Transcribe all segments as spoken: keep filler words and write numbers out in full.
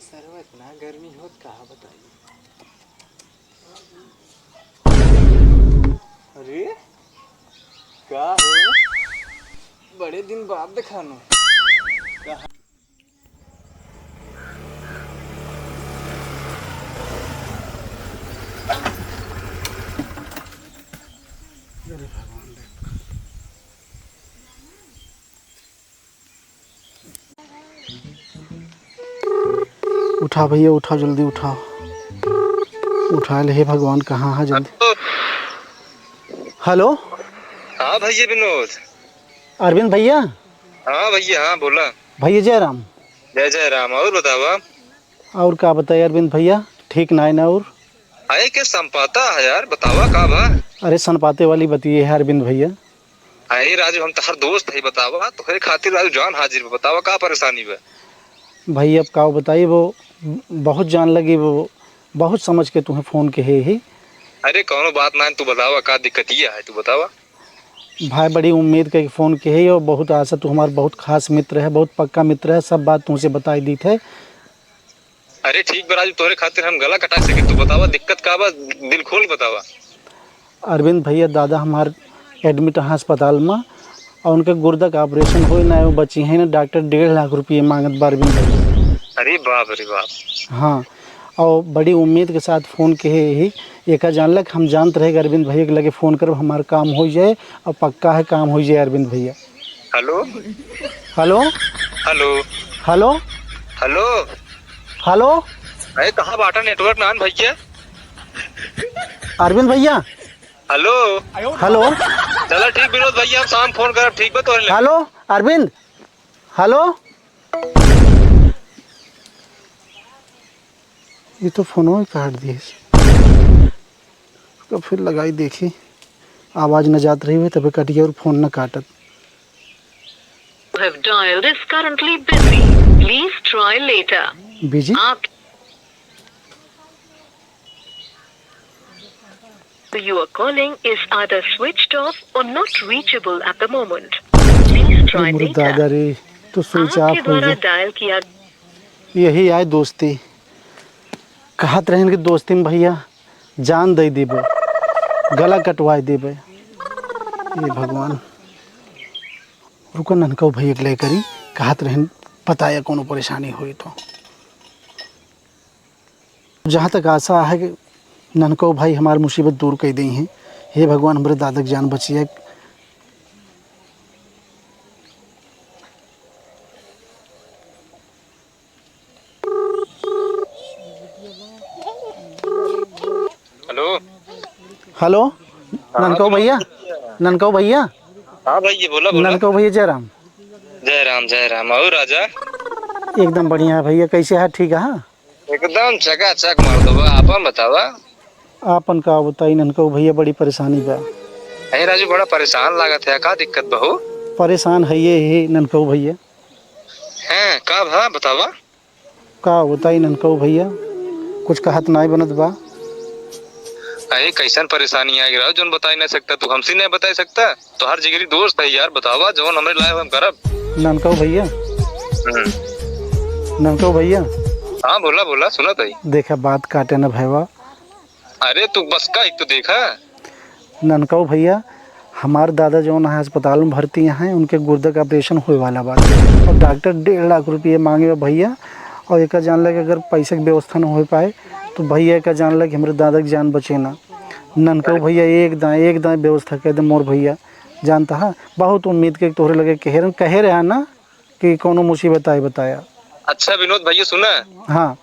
सरवा इतना गर्मी होत, का बताई। अरे, का हो? बड़े दिन बाद देखानो। का उठा भइया, उठा, जल्दी उठा। उठा ले, हे भगवान, कहाँ है जल्दी? हेलो। हेलो। हाँ भइया विनोद। अरविंद भइया। हाँ भइया, हाँ बोला। भइया जय राम। जय जय राम। और बतावा? और का बताई अरविंद भइया, ठीक नाई ना और। अरे के सनपाता है यार, बतावा का भा? अरे सनपाते वाली बतिये है अरविंद भइया। अरे राजू, हम तोहार दोस्त है, बतावा, तोहरे खातिर राजू जान हाजिर बा, बतावा का परेशानी बा? भाई अब का बताई, वो बहुत जान लगी, वो बहुत समझ के तुम्हें फोन के है ही। अरे कौनो बात ना, तू बतावा का दिक्कतिया है, तू बतावा। भाई बड़ी उम्मीद के फोन के है और बहुत आशा, तू हमार बहुत खास मित्र है, बहुत पक्का मित्र है, सब बात तुमसे बताई दी थे। अरे ठीक बा राजू, तोहरे खातिर हम गला कटा सके। तू बतावा दिक्कत का बा, दिल खोल बतावा। अरविंद भइया, दादा हमार एडमिट है अस्पताल में और उनके गुर्दा का ऑपरेशन होए ना, वो बची है ना, डॉक्टर डेढ़ लाख रुपये मांगत बा अरविंद भइया। अरे बाप रे बाप। हाँ, और बड़ी उम्मीद के साथ फोन के है यही, एका जानलक हम जानत रहे कि अरविंद भइया के लगे फोन करब, हमार काम हो जाए और पक्का है काम हो जाए अरविंद भइया। Hello. Hello. Hello. Hello. Hello. Hello. अरे कहाँ बाटा, नेटवर्क नान भइया। अरविंद भइया। हेलो। हेलो। चला ठीक विनोद भइया, हम शाम फोन करब, ठीक बा तोहरे लगे। हेलो अरविंद। हेलो। ये तो फोनो ही काट दिए। तो फिर लगाई देखी, आवाज न जात रही हुई, तबे कट गया और फोन न काटत। You have dialed is currently busy. Please try later. Busy? आप You are calling is either switched off or not reachable at the moment. Please try अरे मोरे later. दादा रे, तो स्विच ऑफ हो गया। आपके द्वारा डायल किया यही आए दोस्ती। कहत रहन कि दोस्ती में भइया जान दइ देबे, गला कटवाइ देबे। हे भगवान, रुका ननकउ भइया के लेकरी, कहत रहन बताया कउनो परेशानी होई तो। जहाँ तक आशा है कि ननकउ भाई हमार मुसीबत दूर कइ देइहैं। हे भगवान, हमरे दादा के जान बचिया। हेलो। हेलो, हाँ, ननकउ भइया, ननकउ भइया। हाँ भइया, बोला, बोला। ननकउ भइया, जय राम। जय राम, जय राम। और राजा? एकदम बढ़िया है भइया, कैसे है? ठीक है? एकदम चकाचक मार दो, आपन बतावा। आपन का बताई ननकउ भइया, बड़ी परेशानी बा। अरे राजू, बड़ा परेशान लागत है, का दिक्कत बा हो? परेशान है ये ही ननकउ भइया। हैं, का भा बतावा? का बताई ननकउ भइया, कुछ कहत नाई बनत बा। अरे कैसन परेशानी आइ गया जौन बताइ नाई सकता तू, हमसे नाई बताइ सकता? तोहार जिगरी दोस्त है यार, बतावा जौन हमरे लायक हम करब। ननकउ भइया। हम्म। ननकउ भइया। हाँ बोला बोला, सुनत है। देखा बात काटे ना भइया। अरे तू बस का एक तो देखा। ननकउ भइया, हमार दादा जौन है अस्पताल में भर्ती हैं, उनके गुर्दा का ऑपरेशन होए वाला बा और डॉक्टर डेढ़ लाख रुपये मांगे बा भइया। और एका जान लगे अगर पैसे के व्यवस्था न हो पाए तो भइया एका जान लगे हमरे दादा के जान बचे ना। ननकउ भइया एक दाएं एक दाएं व्यवस्था कर दे मोर भइया, जानता है बहुत उम्मीद के तोहरे लगे कहे रहे, कहे रहे ना कि कौनो मुसीबत आए बताया। अच्छा विनोद भइया सुना। हाँ।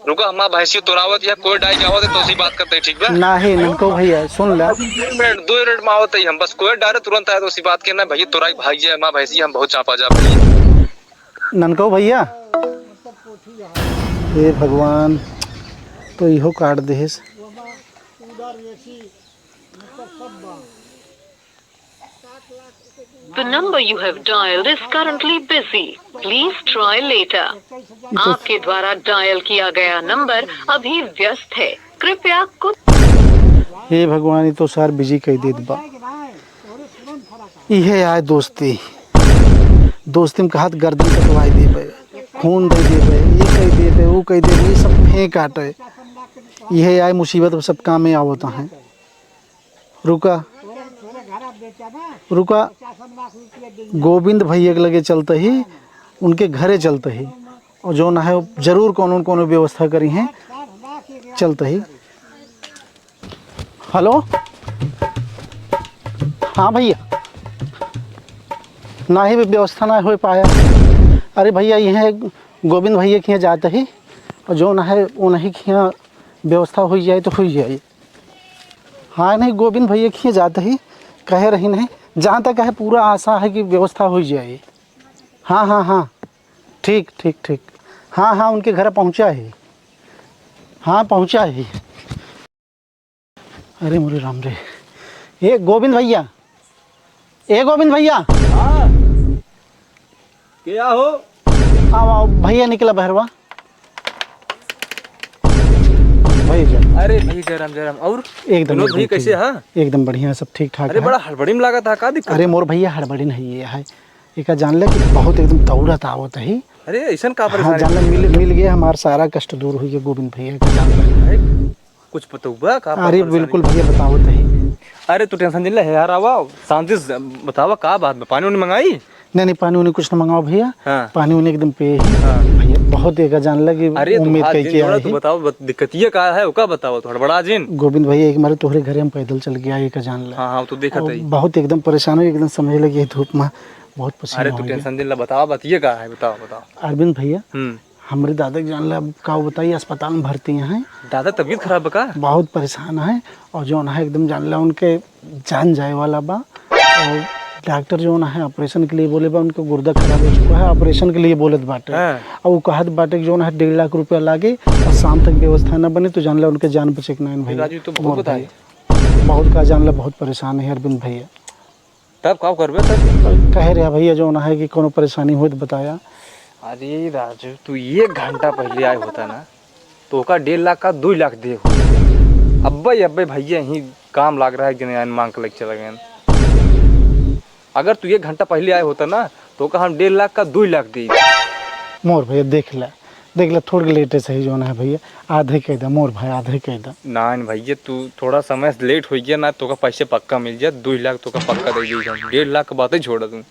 रुका, हमार भैंसियो तोरावत या कोई डाई जावत है तो उसी बात करते हैं, ठीक बा? नाही, ननकउ भइया, सुन ला। दो मिनट, दो मिनट में आवत है हम, बस कोई डारे तुरंत आए तो उसी बात के ना भइया, तोराई भाग जाए, हमार भैंसी हम बहुत चापा जा भइया। ननकउ भइया, हे भगवान, तो इहो काट देहिस। The number you have dialed is currently busy. Please try later. आपके द्वारा डायल किया गया नंबर अभी व्यस्त है, कृपया कुछ हे भगवान, ई तो सार बिजी कइ देत बा। इहे आए दोस्ती, दोस्ती में कहत गर्दन कटवाइ देबे, खून दइ देबे, एक कह देते, वो कह देते, ये सब फेंक आटे। यह आए मुसीबत, सब काम में आवत है। रुका, रुका। गोविंद भैया के लगे चलते ही, उनके घरे चलते ही, और जौन है, जरूर कोनो न कोनो व्यवस्था करी हैं, चलते ही। हेलो, हाँ भैया, ना ही व्यवस्था ना हो पाया। अरे भैया, यह गोविंद भैया के यहाँ जाते ही, और जौन है, उन्हीं के यहाँ व्यवस्था हुई जाए तो हुई जाए। हाँ, नहीं, गोविंद भैया के यहाँ जाते ही कहे रही नहीं, जहाँ तक है, पूरा आशा है कि व्यवस्था हुई जाए। हाँ, हाँ, हाँ, ठीक, ठीक, ठीक। हाँ, हाँ, उनके घर पहुँचा ही। हाँ, पहुँचा ही। अरे मोरे राम रे, ए गोविंद भैया, ए गोविंद भैया। हाँ। क्या हो? आओ, आओ, भैया निकला बहरवा। भैया। अरे भैया, जय राम, जय राम। और एकदम, विनोद एकदम भैया, कैसे ठीक है? एकदम बढ़िया, सब ठीक ठाक अरे, है। बड़ा हड़बड़ी में लगा था, का दिक्कत अरे है? मोर भैया, हड़बड़ी नहीं है, एका जान ले कि बहुत एकदम दौड़त आवत ही। अरे, ऐसन का हाँ, परेशानी? जान ले, मिल, मिल गए, हमार सारा कष्ट दूर हुई है गोविंद भैया का, जान ले। अरे, कुछ बतउबा का अरे, परेशानी बिल्कुल है? भैया, बतावत ही। अरे, तू tension जिन ले यार, आवा, शांति से बतावा, का बात बा? पानी उनी मंगाई? नहीं, नहीं, पानी उनी कुछ ना मंगाओ भैया। हाँ। पानी उनी एकदम पे ही। हाँ। भैया, बहुत एका जान ले कि अरे, तू उम्मीद हाथ कई जिन के जोड़ा, आए तू ही। बताओ, बत-, दिक्कतिया का है, ओका बताओ, तू हड़बड़ा जिन। गोविंद भैया, एक मारे तोहरे घरे हम पैदल चल के आए, एका जान ले। हाँ, हाँ, वो तो देखत और ही। बहुत एकदम परेशान हो, एकदम समझ लगे धूप में, बहुत पसीना अरे, तू हो गया। Tension जिन ले, बताओ, बतिया का है, बताओ, बताओ। अरविंद भैया, हम्म। हमरे दादा के जान ले, अब का बताई, अस्पताल में भर्ती हैं। दादा तबीयत खराब बा का? बहुत परेशान है, और जौन है एकदम जान ले उनके जान जाए वाला बा, और डॉक्टर जौन है operation के लिए बोले बा, उनके गुर्दा खराब हो चुका है, operation के लिए बोलत बाटे। हाँ। और वो कहत बाटे कि जौन है डेढ़ लाख रुपया लागे और शाम तक व्यवस्था ना बने तो जान ले उनके जान बचे के नाइन भैया। राजू, तू बहुत मोर बताए। भैया। बहुत का जान ले, बहुत परेशान है अरविंद भैया। तब का करबे तब? कहे रहा भैया, जौन है कि कोनो परेशानी होई तो बताया। अरे राजू, तू एक घंटा पहले आए होता ना, तो ओका डेढ़ लाख का दुई लाख दे हो। अब्बे, अब्बे भैया यहीं काम लाग रहा है, जने आइन मांग के लेके चला गए। अगर तू एक घंटा पहले आए होता ना, तो ओका हम डेढ़ लाख का दुई लाख दे। मोर भैया, देख ले, देख ले, थोड़ के लेटे सही जौन है भैया, आधे कह दे मोर भाई, आधे कह दे। नाइन भैया, तू थोड़ा समय से लेट हो गया ना, तोका पैसे पक्का मिल जाए, दुई लाख तोका पक्का दे दी हम, डेढ़ लाख के बात ही छोड़ा तू।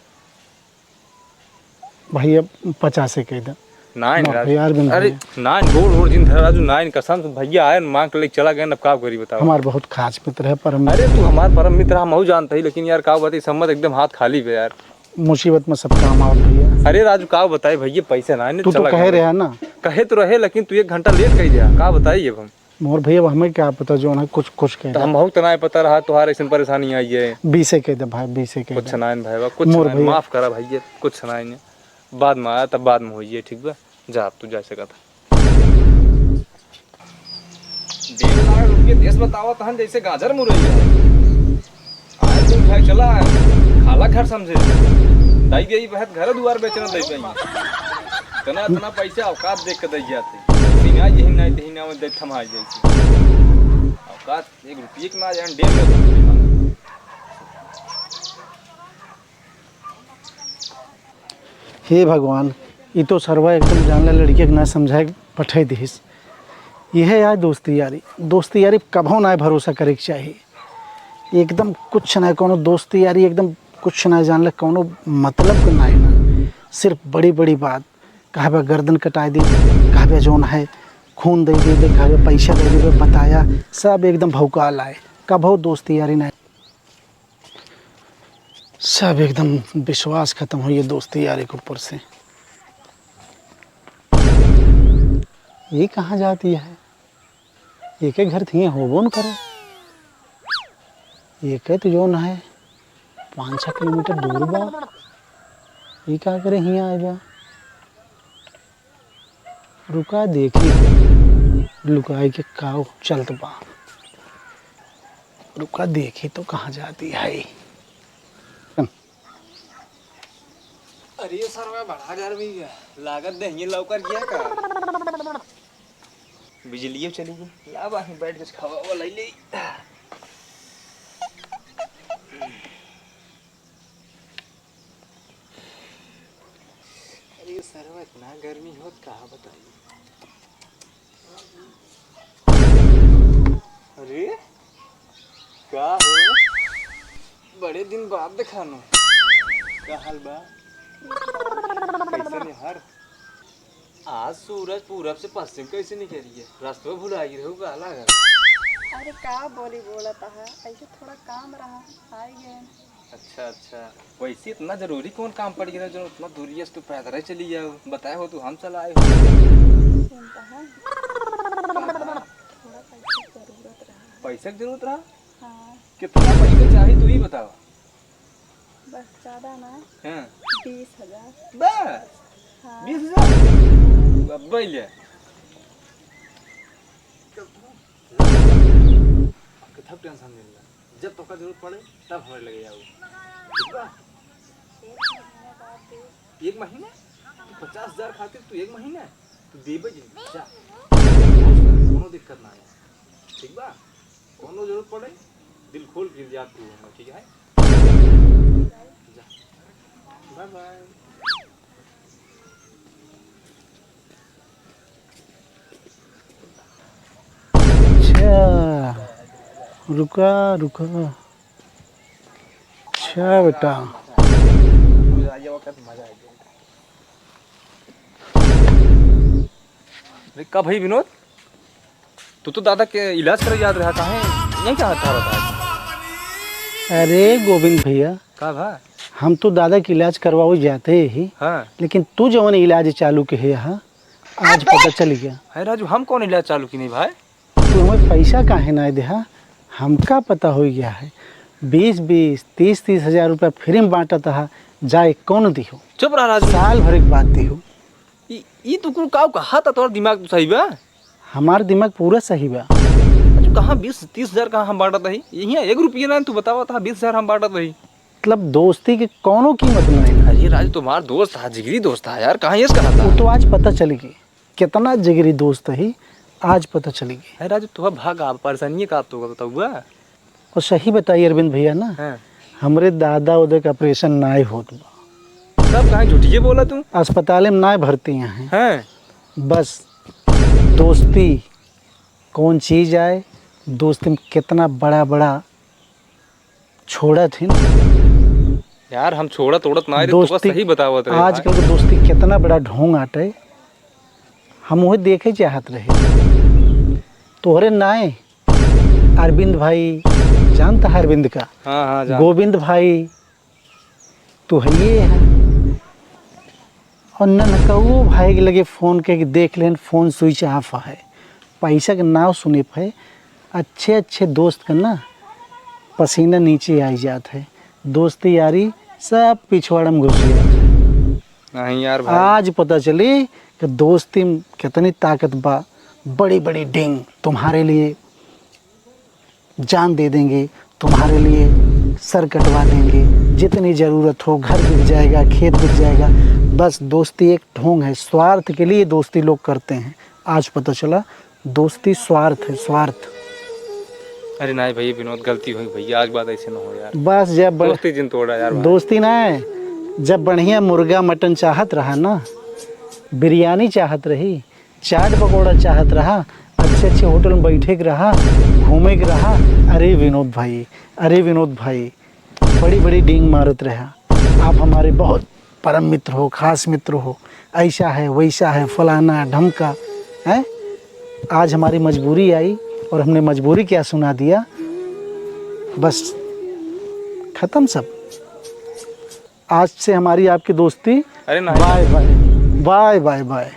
भैया, पचासे कह दे। नाइन मोर राजू, भैया, अरविंद अरे भैया। नाइन, गोड़ ओड़ जिन धरा राजू, नाइन कसम से भैया आए मांग के लेके चला गए, अब का करी बताओ। हमार बहुत खास मित्र है, परम अरे तू हमार परम मित्र, हम हऊ जानते ही, लेकिन यार का बताई, सम्मत एकदम हाथ खाली बे यार। मुसीबत में सब काम आवत भैया। अरे राजू, का बताई भैया, पैसे ना आने, तू तो चला कहे गया। रहा ना। कहे तो रहे, लेकिन तू एक घंटा लेट कह दिया, का बताई अब हम। मोर भैया, अब हमें क्या पता, जौन है कुछ, कुछ कह तो रहा। हम बहुत ना पता रहा, तोहार ऐसन परेशानी आई है। बीसे कह दे भाई, बीसे कह कुछ दे। ना है भाई, कुछ मोर ना है, भैया। माफ करा भैया, कुछ ना है। बाद में आया, तब बाद में होइए, ठीक बा? जा, अब तू जा सकत है। डेढ़ लाख रुपये देश बतावा तहन जैसे गाजर मुरई है। आज तू उठाए चला है, खाला घर समझे। दाई गई बहत घर दुआर बेचना दे पाई। इतना, इतना पैसा औकात देख के दे जाते। ऐसी ना, यही ना, यही ना, दे थमा जाए। औकात एक रुपये के ना जान, डेढ़ लाख रुपये मांगे। हे भगवान, ई तो सरवा एकदम जान ले लड़किया के ना समझाए के पठाई दिहिस। यह आय दोस्ती यारी, दोस्ती यारी कभो ना भरोसा करे के चाही। एकदम कुछ ना, कोनो दोस्ती यारी एकदम कुछ ना जान ले, कोनो मतलब के ना ना। सिर्फ बड़ी बड़ी बात, कहबे गर्दन कटाई दी, कहबे जौन है खून दे दे, कहबे पैसा दे दे, बताया, सब एकदम भौकाल आए। कभो दोस्ती यारी ना। सब एकदम विश्वास खत्म हो ये दोस्ती यारी के ऊपर से। ये कहाँ जाती है? ये के घर थिए होबो न करे। ये के तो जौन है पाँच छः किलोमीटर दूर बा। ये का करे हियाँ आए बा? रुका देखी, लुकाई के काव चलत बा। रुका देखी तो कहाँ जाती है। अरे सरवा, बड़ा गर्मी है, लागत देहिए लौकर गया का? बिजलियो चली गई। ला बा, बैठ के खावा वाला ले। अरे सरवा, इतना गर्मी होत, कहा बताई। एक दिन बाद देखानो। का हाल बा? कैसन है हर? आज सूरज पूरब से पश्चिम कैसे निकल रही है? रास्ता भुला गई रहू का लागल? अरे का बोली बोलत हा, ऐसे थोड़ा काम रहा, आई गए। अच्छा, अच्छा। वैसे इतना जरूरी कौन काम पड़ गया जो उतना दूरिया से तू पैदल ही चली जाओ? बताए हो तू हम चला आए हो। सुनता है? हाँ, हाँ। थोड़ा पैसा की जरूरत रहा। पैसा की जरूरत रहा? हाँ। कितना पैसा चाहिए तू ही बताओ। बस ज्यादा ना। हाँ। बीस हजार। बस? हाँ। बीस हजार? अब ले। कितना टेंशन ले ला। जब तोका जरूरत पड़े, तब हमरे लगे जाओ। ठीक बा? एक महीना? तू पचास हजार खातिर तू एक महीना? तू देबे जी, जा। कोनो दिक्कत ना है। ठीक बा? कोनो जरूरत पड़े, दिल खोल के जा तू हमरा, ठीक है? जा। Bye bye. अच्छा, रुका, रुका। अच्छा बेटा। अरे का भाई विनोद, तू तो दादा के इलाज करे जात रहा, काहे यहीं का हाथ रहा? अरे गोविंद भैया, का भा? हम तो दादा के इलाज करवावे जाते ही, हाँ। लेकिन तू जवन इलाज चालू के है, हाँ, आज पता चल गया। है राजू, हम कौन इलाज चालू की नहीं भाई? तू हमें पैसा काहे ना देहा? हमका पता हो गया है, बीस बीस, तीस तीस हजार रुपया फ्री में बांटत हा, जाए कौन दिहो? चुप रहा राजू। साल भर के बाद दिहो। ई, ई तू कुल काऊ कहा था, तोर दिमाग तो सही बा? हमार दिमाग पूरा सही बा। राजू, कहाँ बीस तीस हजार कहाँ हम बांटत रही? यहीं एक रुपया ना तू बतावा था, बीस हजार हम बांटत रही। मतलब दोस्ती के कौनो कीमत नहीं। अरे राजू, तुम्हार दोस्त था, जिगरी दोस्त था यार, कहाँ ये कहा था? वो तो आज पता चल गई। कितना जिगरी दोस्त ही, आज पता चली गई। है राजू, तोहर भाग आप परेशानिये का आप तो बताउबा? और सही बताई अरविंद भैया ना, हाँ। हमरे दादा उदय के ऑपरेशन नाय होत बा। तब काहे झूठिये बोला तू? अस्पताले में नाय भर्ती हैं। हाँ। बस दोस्ती कौन चीज आए, दोस्ती में कितना बड़ा बड़ा छोड़त हिन। यार, हम छोड़त ओड़त ना रहे, तोका दोस्ती, सही बतावत रहे आजकल भाई। के दोस्ती कितना बड़ा ढोंग आटे, हम वही देखे चाहत रहे। तोहरे नाए अरविंद भाई, जानता है अरविंद का? हाँ, हाँ, जान। गोविंद भाई, तू है ये है। और नन्हकउओ भाई के लगे फोन के देख लेन, फोन स्विच ऑफ है। पैसा के नाव सुने पे अच्छे अच्छे दोस्त के ना पसीना नीचे आई जात है। दोस्ती यारी सब पिछवाड़ा में घुस जात है। नहीं यार भाई। आज पता चली कि दोस्ती में कितनी ताकत बा। बड़ी बड़ी डींग तुम्हारे लिए जान दे देंगे, तुम्हारे लिए सर कटवा देंगे, जितनी ज़रूरत हो, घर बिक जाएगा, खेत बिक जाएगा। बस दोस्ती एक ढोंग है, स्वार्थ के लिए दोस्ती लोग करते हैं। आज पता चला दोस्ती स्वार्थ है, स्वार्थ। अरे नहीं भैया विनोद, गलती हुई भैया, आज बाद ऐसे ना हो यार। बस जब बड़-, दोस्ती जिन तोड़ा यार भाई। दोस्ती ना है, जब बढ़िया मुर्गा मटन चाहत रहा ना, बिरयानी चाहत रही, चाट पकौड़ा चाहत रहा, अच्छे अच्छे होटल में बैठे के रहा, घूमे के रहा। अरे विनोद भाई, अरे विनोद भाई, बड़ी बड़ी डींग मारत रहा। आप हमारे बहुत परम मित्र हो, खास मित्र हो, ऐसा है, वैसा है, फलाना ढमका है। आज हमारी मजबूरी आई और हमने मजबूरी क्या सुना दिया, बस खत्म सब। आज से हमारी आपकी दोस्ती। अरे नहीं। Bye bye, bye bye bye.